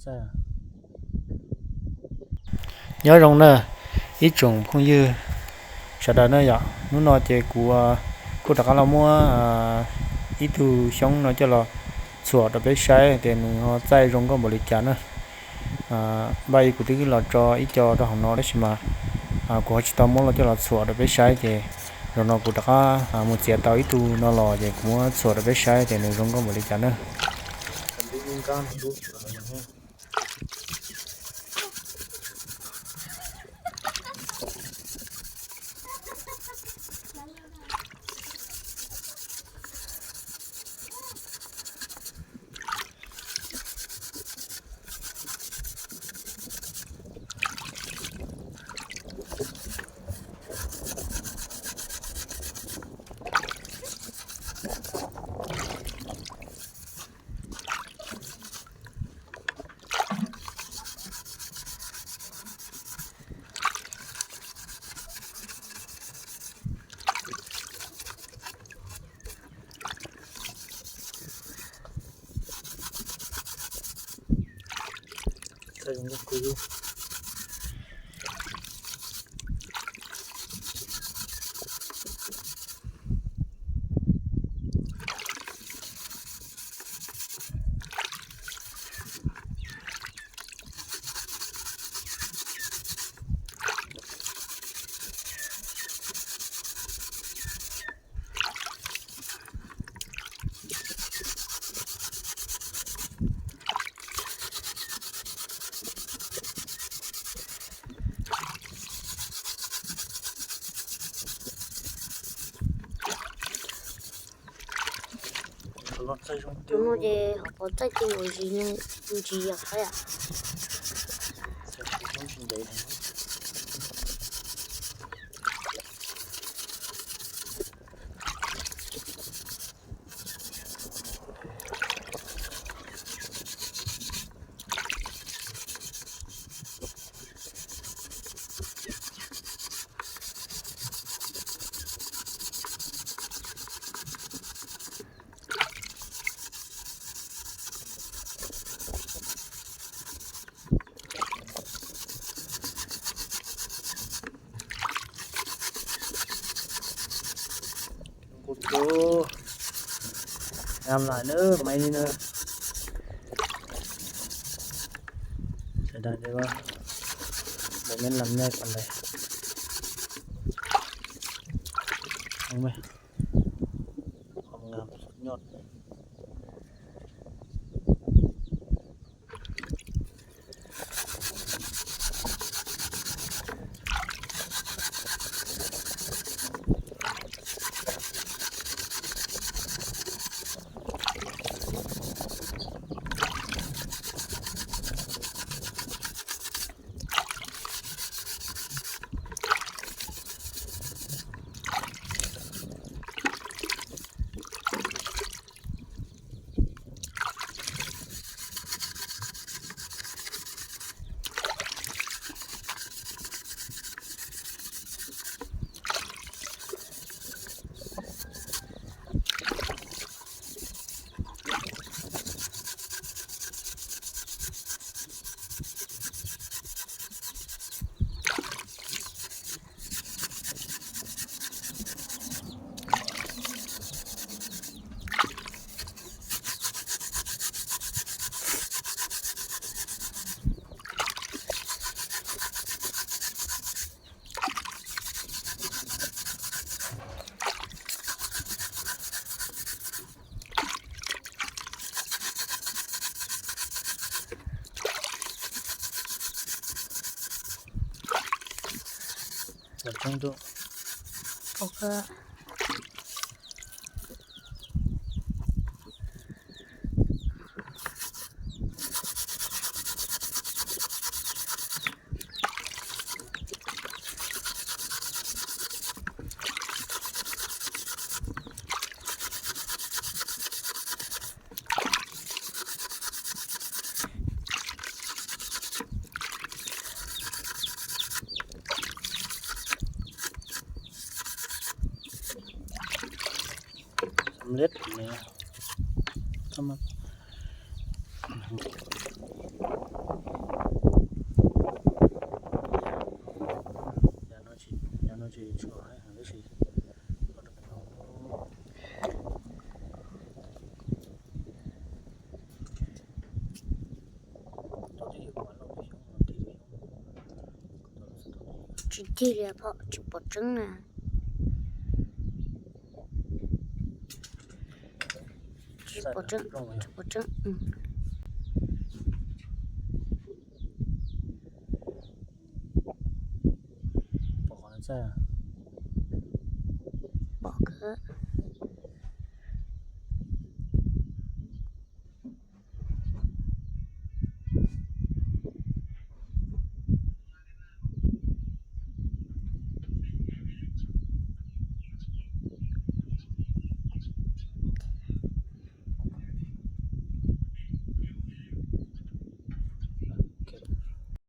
Nyob zoo na ib tsoom phooj ywg sawv daws na yom, hnub no ces kuv kuj rov qab los muab ib tug xyoob no coj los txhuam rau peb saib tias nws ho txaij zoo nkauj npaum li cas na. Npaj kuv twb los tso ib co rau hauv no tab sis mas kuv ho tsis tau muab los coj los txhuam rau peb saib ces zaum no kuv rov qab mus txiav tau ib tug no los ces kuv muab txhuam rau peb saib tias nws zoo nkauj npaum li cas na. Tus no ces hom qhov txaij ci nkaus ntsis, ntsis yam qaib. Kuv tus ngam lawm na, maiv li na. Sawv daws ces muaj me lam nyob kom lawm. Ngam nyob. Leb ne. Tsis cig li phom, tsis pom tseeb na. Tsis pom tseeb, tsis pom tseeb. Pom qhov txaj.